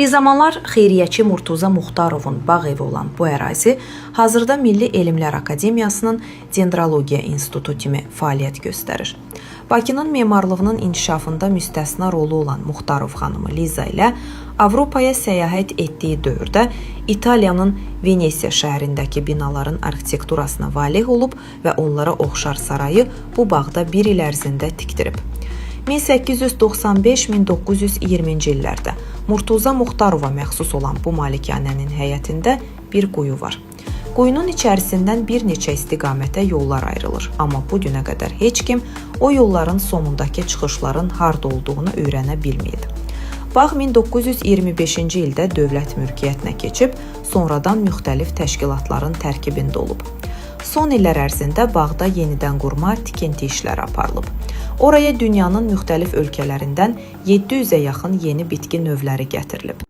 Bir zamanlar xeyriyyəçi Murtuza Muxtarovun bağ evi olan bu ərazi hazırda Milli Elmlər Akademiyasının Dendrologiya İnstitutu kimi fəaliyyət göstərir. Bakının memarlığının inkişafında müstəsna rolu olan Muxtarov xanımı Liza ilə Avropaya səyahət etdiyi dövrdə İtaliyanın Venesiya şəhərindəki binaların arxitekturasına valeh olub və onlara oxşar sarayı bu bağda bir il ərzində tikdirib. 1895-1920-ci illərdə Murtuza Muxtarova məxsus olan bu malikanənin həyətində bir quyu var. Quyunun içərisindən bir neçə istiqamətə yollar ayrılır, amma bu günə qədər heç kim o yolların sonundakı çıxışların harda olduğunu öyrənə bilməyib. Bağ 1925-ci ildə dövlət mülkiyyətinə keçib, sonradan müxtəlif təşkilatların tərkibində olub. Son illər ərzində bağda yenidən qurma, tikinti işləri aparılıb. Oraya dünyanın müxtəlif ölkələrindən 700-ə yaxın yeni bitki növləri gətirilib.